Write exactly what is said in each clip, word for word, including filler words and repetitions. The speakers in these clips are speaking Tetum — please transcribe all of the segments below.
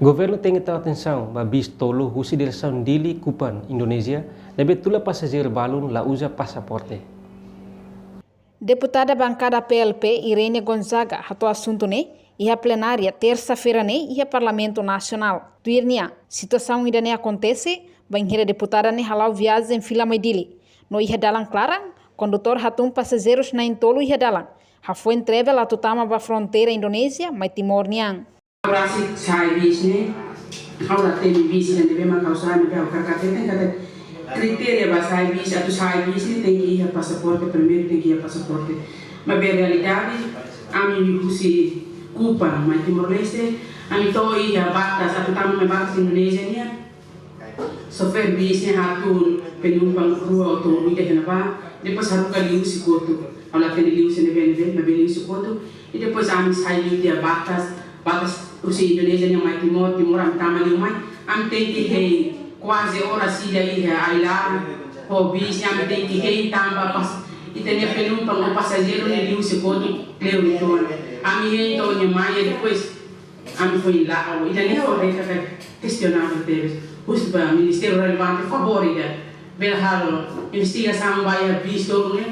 Governu tenke tau atensaun ba bis tolu husi diresaun Dili Kupang, Indonézia, ne'ebé tula pasajeiru balun la uza pasaporte. Deputada bankada P L P, Irene Gonzaga, hato'o asuntu ne'e iha plenária tersa-feira ne'e iha Parlamentu Nasionál. Tuir nia, situasaun ida-ne'e akontese bainhira deputada ne'e hala'o viajen fila mai Dili. No iha dalan klaran, kondutór hatún pasajeirus na'in-tolu iha dalan, hafoin travel atu tama ba fronteira Indonézia mai Timor nian. Operasi sai bis ne'e, ha'u la hatene bis ida ne'ebé mak ha'u sai, maibé ha'u hakarak hateten katak kritéria ba sai bis, atu sai bis ne'e tenke iha pasaporte, primeiru tenke iha pasaporte. Maibé realidade, ami husi Kupang mai Timor-Leste, ami to'o iha batas, atu tama mai batas Indonézia nian. Xofér bis ne'e hatún penumpang rua ou tolu ida iha ne'ebá, depois haruka liuhusi kotuk. Ha'u la hatene liuhusi ne'ebé-ne'ebé, maibé liuhusi kotuk. I depois ami sai liu tiha batas, batas husi Indonézia nian mai Timor, Timor ami tama liu mai. Ami tenke hein kuaze oras ida iha ai-laran, ho bis ne'e ami tenke hein tanba pas, ita-nia penumpang ou pasajeiru ne'e liuhusi kotuk kleur uitoan. Ami hein to'o nia mai, depois ami foin la'o. Ida-ne'e ha'u haree katak questionável tebes. Husu ba ministériu relevante favór ida. Bele halo investigasaun ba iha bis tolu ne'e.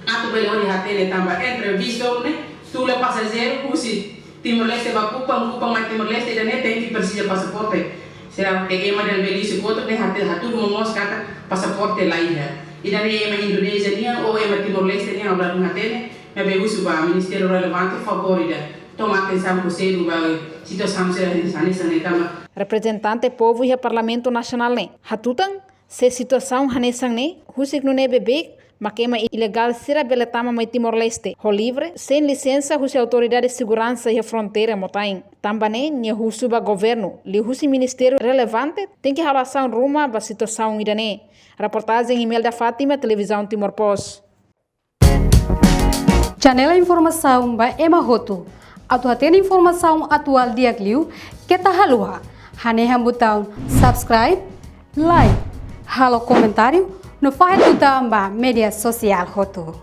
Atu bele hodi hatene tanba entre bis tolu ne'e, tula pasajeiru husi Timor-Leste ba Kupang, Kupang mai Timor-Leste, ida-ne'e tenke presiza pasaporte. Será ke ema ida bele husi kotuk ne'e hate, hatudu momoos katak pasaporte la iha. Ida-ne'e ema Indonézia nian ou ema Timor-Leste nian, ha'u la hatene, maibé husu ba ministériu relevante favór ida toma atensaun ho sedu ba situasaun sira hanesan ne'e tanba. Reprezentante povu iha Parlamentu Nasionál ne'e hatutan, se situasaun hanesan ne'e husik nune'e beibeik, mak ema ilegál sira bele tama mai Timor-Leste ho livre, sein lisensa husi autoridade seguransa iha fronteira Motain. Tanba ne'e, nia husu ba governu, liuhusi ministériu relevante, tenke halo asaun ruma ba situasaun ida-ne'e. Reportajen Imelda Fátima, Televizaun Timor Post. Janela informasaun ba ema hotu. Atu hatene informasaun atuál di'ak liu, keta haluha hanehan butaun subscribe, like, halo komentáriu, no fahe tutan ba média sosiál hotu.